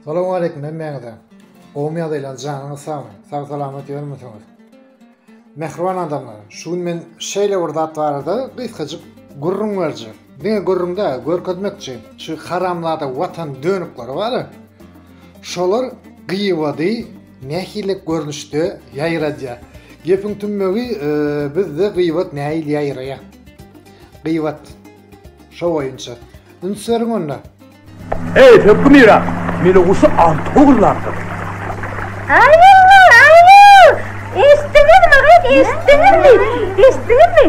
Salowmaleýkim hemmäňize. Gowumy ýagdaýlar janyňyz sagmy? Sag salamat ýörmüsiňiz? Mähriban adamlar, şu gün men şeýle bir zat barada gysgajyk gürrüň berjek. Diňe gürrüň däl, görkezmekçi. Şu haramzada watan dönükleri bar. Şolar gybady nähili görnüşde ýaýradýar. Gepiň tümmegi bizde gybat nähili ýaýraýar. Gybat. Şo boýunça. Üns beriň onda. Eý, Sökgi Mira, meni guşy Anty ogurlapdyr. Aýu, aýu! Eşitdiňizmi, gyz, eşitdiňizmi? Eşitdiňizmi?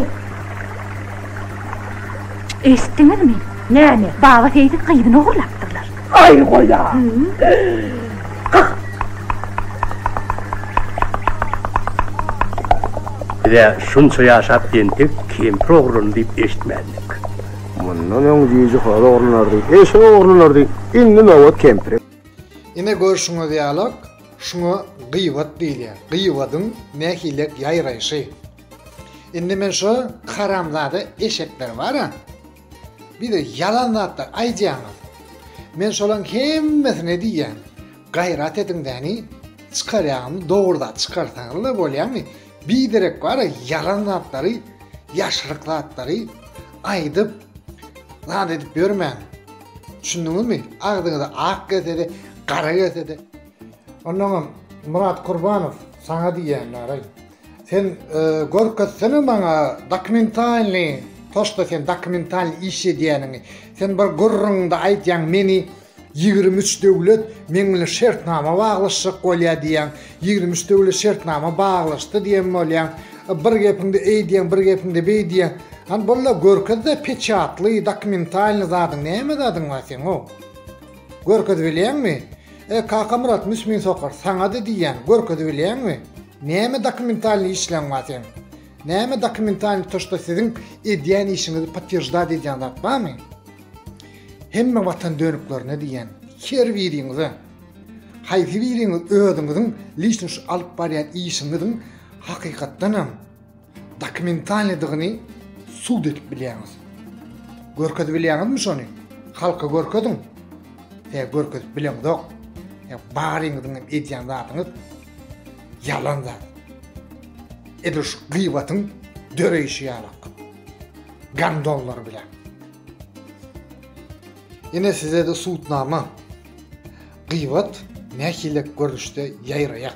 Eşitdiňizmi? Näme? Baba Seýidiň gyzyny ogurlapdyrlar. Aý, goýa! Gyh! Biz-ä şunça ýaşap entek kempir ogurlandy diýip eşitmändik. Mundan öň jüýje hoz ogurlanardy, eşek ogurlanardy, indi nobat kempire. Ine görşüňiz ýalak şuňa gybat diýilýär. Gybadyň nähilek ýaýraýşy. Indi men şo haramzada eşekler bara bize ýalan zatlar aýdýaňyz. Men şolaň hemmesine diýýän gaýrat ediň däni çykarýaňyzmy dogry zat çykarsaňyzla bolýamy biderek bara ýalan zatlary ýaşryk zatlary aýdyp zat edip ýörmäň. Düşündiňizmi? Agzyňyza ak gelsede, gara gelsede. Onnoňam Myrat Kurbanow saňa diýýän daraý. Sen görkezsene maňa dokumentalnyý to şto sen dokumentalnyý iş edýäniňi. Sen bir gürrüňde aýdýaň meni 23 döwlet meň bilen şertnama baglaşjak bolýa diýýäň. 23 döwlet şertnama baglaşdy diýen bolýaň. Bir gepiňde eý diýýäň, bir gepiňde beý diýýäň. Hany bolla görkezde peçatly, dokumentalnyý zadyň näme zadyň bar seň o? Görkezibilýäňmi? E Kakamyrat Müsmin sokar saňada diýýän görkezibilýäňmi? Näme dokumentalnyý işleň bar seň? Näme dokumentalnyý to şto siziň edýän işiňizi podtwерждать edýän zat barmy? Hemme watan dönüklerine diýýän her biriňize haýsy biriňiz özüňiziň liçno şu alyp barýan işiňiziň hakykatdanam dokumentalnydygyny sud edip bilýäňiz. Görkezip bilýäňizmi şony? Halka görkeziň. He görkezip bileňzok. He baryňyzyň hem edýän zadyňyz ýalan zat. Edil şu gyýbatyň döreýşi ýalak. Gandonlar bilen. Ine size-de sudnama. Gyýbat nähili görnüşde ýaýraýar.